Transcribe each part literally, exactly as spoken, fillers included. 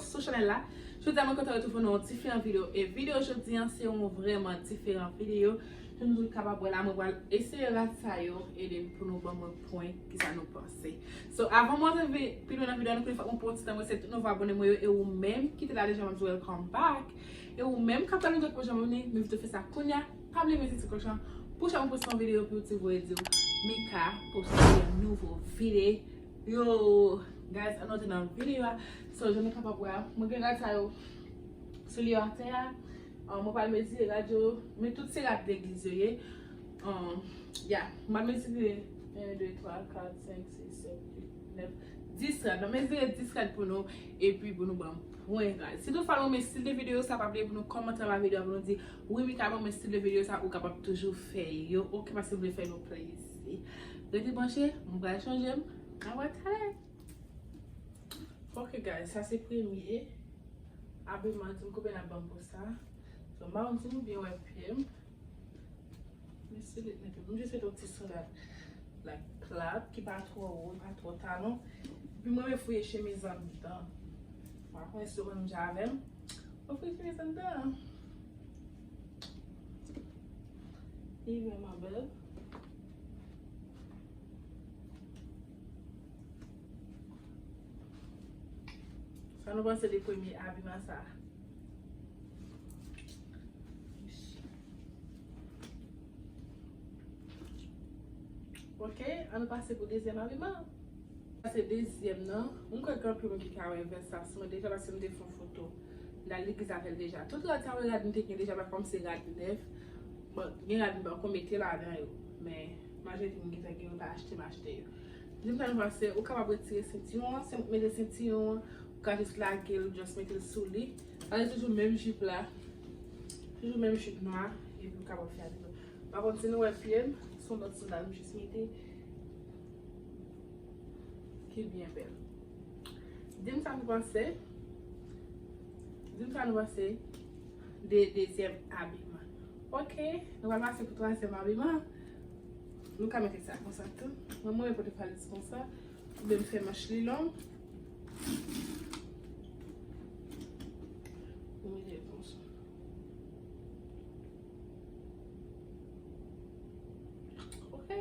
Sou chanèl la. Jodi a mwen kontan retwouve nou nan yon diferan videyo. E videyo jodi a se yon vrèman diferan videyo. Jan nou kapab wè la, mwen pral eseye rad sa yo, e pou nou ban mwen pwen kisa nou panse. So, avan mwen antre pi lwen nan videyo a, nou konnen fòk mwen pran yon ti tan mwen se tout nouvo abòne mwen yo, e ou menm ki te la deja, mwen di welcome back. E ou menm k ap tande nou, mwen janm vini, men videyo fè sa kounye a, pa bliye mete ti klòch lan pou chak mwen poste yon videyo pou YouTube voye di w Mika poste yon nouvo videyo. Yo, guys, ann antre nan videyo a. So, jan nou kapab wè a, mwen gen rad sa yo sou li yo atè a. Ah, mwen pral mezire rad yo, men tout se rad legliz yo ye. Ah, ya, mwen mezire en, de, twa, kat, senk, sis, sèt, uit, nèf, dis rad. Mwen mezire dis rad pou nou, epi pou nou ban m pwen rad. Si toutfwa nou renmen stil de videyo sa, pa bliye pou nou kòmante anba videyo a, pou nou di, wi, Mika, mwen renmen stil de videyo sa, ou kapab toujou fè yo, oke, paske m vle fè nou plezi. Rete branche, mwen pral chanje m. Ann wè talè. Ok, guys, sa se premye abiman, di m konbyen n ap ban m pou sa. So, m pa konn si nou byen wè pye m. Men se lit nèt wi. M jis mete yon ti sandal, like, plat, ki pa twò wo, pa twò talon. Epi mwen renmen fouye chemiz anndan. Mwen konnen si w konn deja avè m. Mwen fouye chemiz anndan. Li vrèman bèl. Sa nou panse de premye abiman sa? Ok, ann nou pase pou dezyèm abiman. Sa se dezyèm nan. M kwè gen anpil moun ki ka wè vès sa sou mwen deja paske m te fè yon foto. M t al legliz avè l deja. Tout rad sa yo rad m te gen deja, pa kòm se rad nèf. Bon, gen rad m poko mete ladan yo. Men, majorite moun ki te gen yo pa achte, m achte yo. Di m sa nou panse, ou kapab retire sentiwon an, si w mete sentiwon an, ou ka jis lage l, just mete l sou li. Sa se toujou menm jip la. Toujou menm jip nwa, epi ou kapab fè abiman. Pa konn si nou wè pye m, se yon lòt sandal m jis mete. Ki byen bèl. Di m sa nou panse. Di m sa nou panse de dezyèm abiman. Ok, nou pral pase pou twazyèm abiman. Nou ka mete sa konsa tou. Mwen, mwen pote valiz konsa. Oubyen m fè manch li long. Mwen mete l konsa. Ok.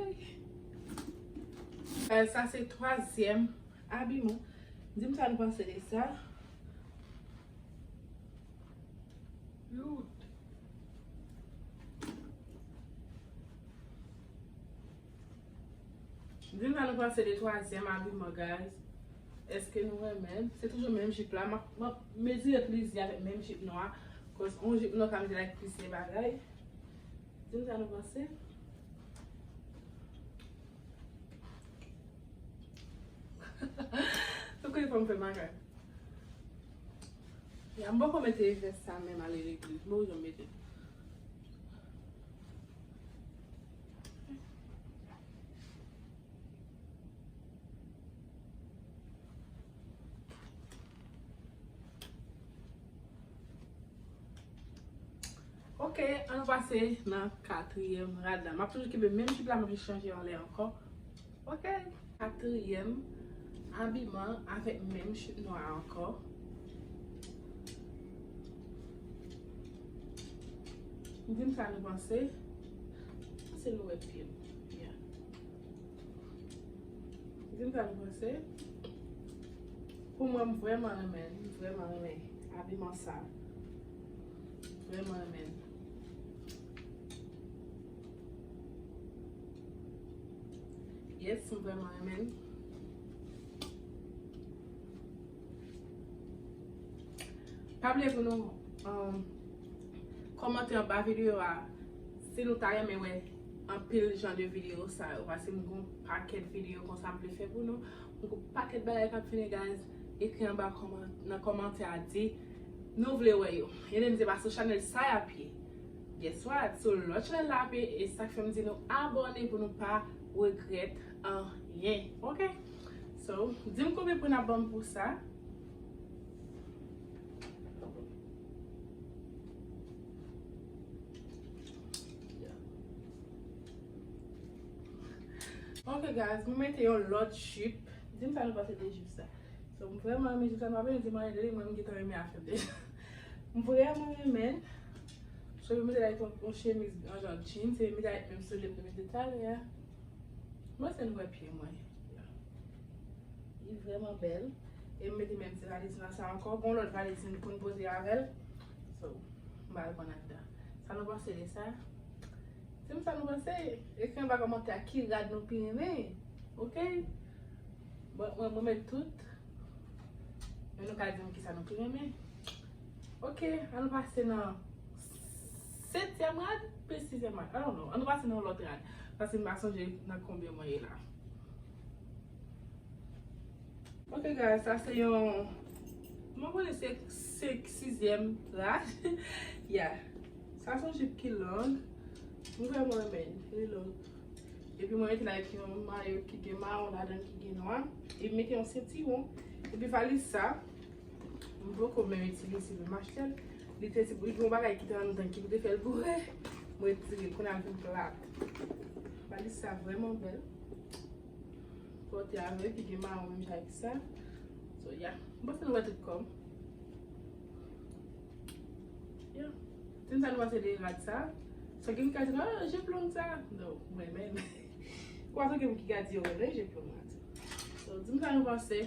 Euh, sa se twazyèm abiman. Di m sa nou panse de sa. Lord. Di m sa nou panse de twazyèm abiman, guys. Èske nou renmen l? Se toujou menm jip la. M ap, m ap mezire plizyè avèk menm jip nwa. Cause yon jip nwa ka mete like plizyè bagay. Di m sa nou panse. Nou konnen fò m fè bagay. Ya, m poko mete vès sa menm ale legliz. M poko janm mete. Ok, ann pase nan katriyèm rad la. M ap toujou kenbe menm jip la, m ap jis chanje anlè ankò. Ok. Katriyèm abiman avèk menm jip nwa a ankò. Di m sa nou panse. Se nou wè pye m. Yeah. Di m sa nou panse. Pou mwen, m vrèman renmen, m vrèman renmen abiman sa. Vrèman renmen. Yes, m vrèman renmen. Pa bliye pou nou, um, kòmante anba videyo a si nou ta renmen wè anpil jan de videyo sa yo. Paske m gon pakèt videyo konsa m vle fè pou nou. M gon pakèt bagay k ap vini, guys. Ekri anba kòman-, nan kòmantè a, di nou vle wè yo. Ede m se pa sou chanèl sa y ap ye. Guess what? Sou lòt chanèl la ap ye. E sa k fè m di nou abòne pou nou pa regrèt anyen. Ok? So, di m konbyen pwen n ap ban m pou sa. Ok, guys, mwen mete yon lòt jip. Di m sa nou panse de jip sa. So, m vrèman renmen jip sa, m pa bezwen di m anyen de li, mwen m gentan renmen afè m deja. M vrèman renmen l. So, yo mete l avèk yon, yon chemiz an jan jeans, e mete avèk menm soulye m te mete talè a. Mwen se nou wè pye mwen. Li vrèman bèl. E m mete menm ti valiz nan sa ankò. Gon lòt valiz pou n poze avè l. So, m al pran anndan. Sa nou panse de sa? Di m sa nou panse. Ekri anba kòmantè a ki rad nou pi renmen. Oke? Bon, mwen, mwen met tout. Men nou ka di m kisa nou pi renmen. Oke, ann nou pase nan setyèm rad, pe sizyèm rad. I don't know. Ann nou pase nan lòt rad. Paske m pa sonje nan konbyen mwen ye la. Oke, guys, sa se yon, mwen konnen se, se sizyèm rad. Yeah. Sa se yon jip ki long. Mwen vrèman renmen l. Li long. Epi mwen mete l avèk yon mayo ki gen mawon ladan l, ki gen nwa. E m mete yon sentiwon. Epi valiz sa, m poko menm itilize, m achte l. Li te, li gen yon bagay ki te anndan ki te fè l boure. Mwen retire l, kounye a l vin plat. Valiz sa vrèman bèl. Pòte avè l, ki gen mawon menm jan ak sa. So, yeah. M panse nou wè tout kò m. Yeah. Di m sa nou panse de rad sa. Sa gen ki ka di, "Ah, jip long sa." Non, mwen menm. Kwa sa gen ki ka di yo renmen jip long rad sa. So, di m sa nou panse.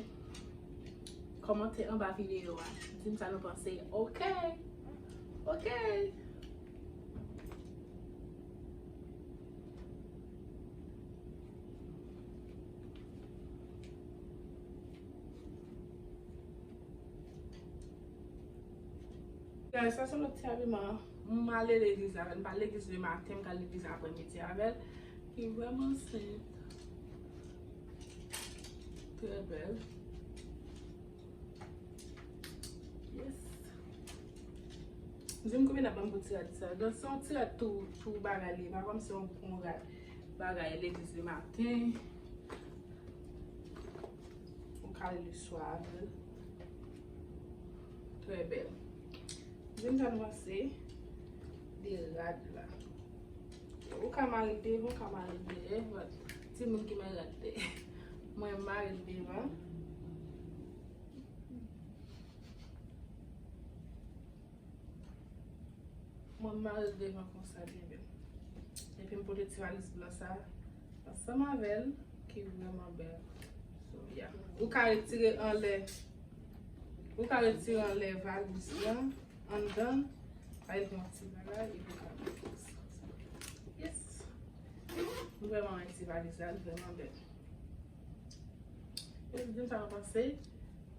Kòmante anba videyo a. Di m sa nou panse. Oke. Oke. Guys, sa se lòt ti abiman. M ale legliz avè l. M pa legliz le maten, m ka legliz aprè midi avè l. Ki vrèman senp. Trè bèl. Yes. Di m konbyen n ap ban m pou ti rad sa. Donk, se yon ti rad tou, tou bagay li. Pa kòm se yon, yon rad bagay legliz le maten. Ou ka li le swa avè l. Trè bèl. Di m sa nou panse de rad la. Ou ka mare l devan, ou ka mare l dèyè, but timoun ki mare rad dèyè. Mwen mare l devan. Mwen mare l devan konsa byen bèl. Epi m pote ti valiz blan sa ansanm avè l, ki vrèman bèl. So, yeah. Ou ka retire anlè, ou ka retire anlè valiz lan, anndan, avèk yon ti bagay, epi ou ka mete sa. Yes! M vrèman renmen ti valiz la, li vrèman bèl. Epi di m sa nou panse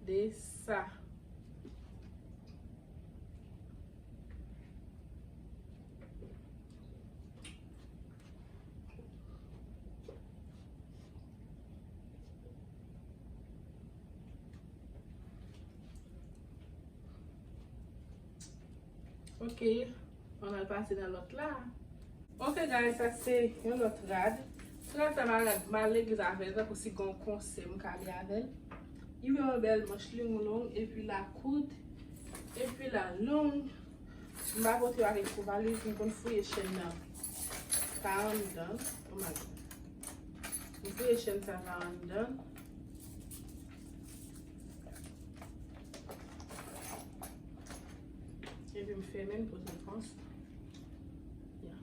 de sa. Ok, ann al pase nan lòt la. Ok, guys, sa se yon lòt rad. Ti rad sa, m al, m al legliz avè l, tankou si gon konsè, m ka ale avè l. Li vrèman bèl, manch li long, epi la kout, epi la long. M pa pote yo avèk pou valiz, m konn fouye chèn nan pa anndan. Oh my God. M fouye chèn sa pa anndan. Epi m fèmen l pou l konsa. Yeah.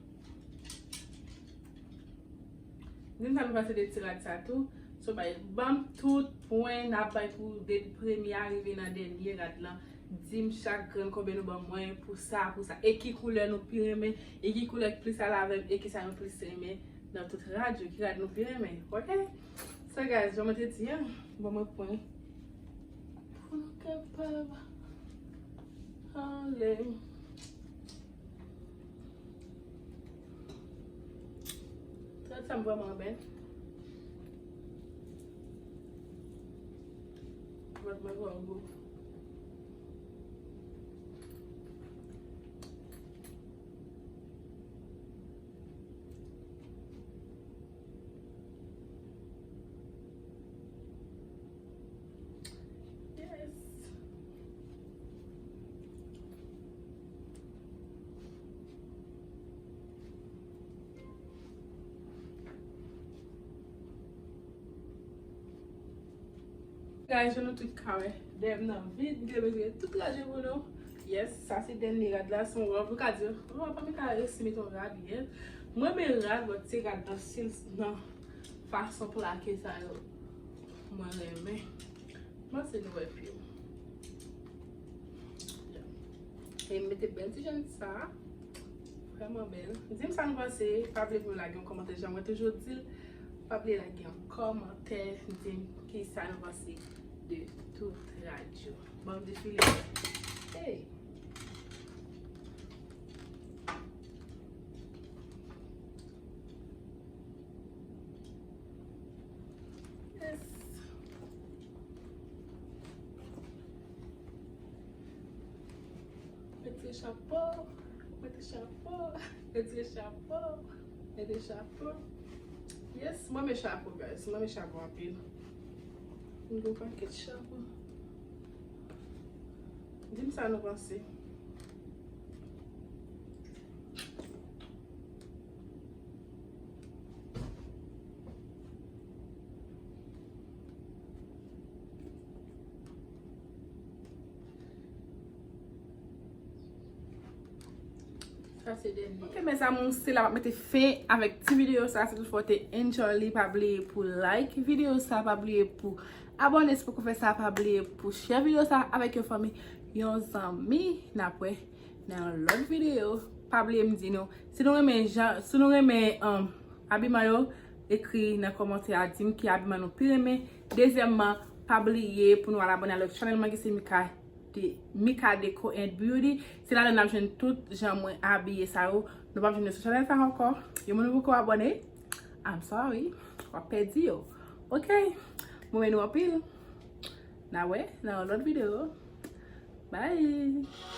Di m sa nou panse de ti rad sa tou. So, bay, ban m tout pwen n ap bay pou de premye a rive nan dènye rad lan. Di m chak grenn konbyen nou ban mwen pou sa, pou sa. E ki koulè nou pi renmen, e ki koulè k plis al avè m, e ki sa nou plis renmen nan tout rad yo, ki rad nou pi renmen. Ok? So, guys, jan mwen te di an, ban mwen pwen pou nou kapab ale. Trad sa m vrèman renmen. Trad mwen vrèman gou. Yes. Guys, jan nou tout ka wè, dèyè m nan vid, m te bezwen tout ranje pou nou. Yes, sa se dènye rad la, se yon wòb. Ou ka di, oh, pa m ka resi met yon rad, yes. Mwen renmen rad, but se rad nan stil, nan fason plake sa yo. Mwen renmen. Mwen se nou wè pye m. E m mete bèl ti jèn sa. Vrèman bèl. Di m sa nou panse. Pa bliye pou nou lage yon kòmantè. Jan mwen toujou di l, pa bliye lage yon kòmantè. Di m ki sa nou panse de tout rad yo. Bon, m defile. Hey! Yes. Mete chapo, mete chapo, mete chapo, mete chapo. Yes, mwen renmen chapo, guys. Mwen renmen chapo anpil. M gen yon pakèt chapo. Di m sa nou panse. Sa se dènye. Ok, mes amours, se la m ap mete fen avèk ti videyo sa. Si toutfwa w te enjoy li, pa bliye pou like videyo sa, pa bliye pou abòne si poko fè sa, pa bliye pou share videyo sa avèk yon fanmi, yon zanmi. N ap wè nan yon lòt videyo. Pa bliye m di nou, si nou renmen jan, si nou renmen, um, abiman yo, ekri nan kòmantè a, di m ki abiman nou pi renmen. Dezyèmman, pa bliye pou nou al abòne avèk chanèl mwen ki se Mika de, Mika Deco and Beauty. Se ladan n ap jwenn tout jan mwen abiye sa yo. Nou p ap jwenn yo sou chanèl sa ankò. Yon moun poko abòne, I'm sorry. W ap pèdi yo. Ok? Mwen renmen nou anpil. N a wè nan yon lòt videyo. Bye!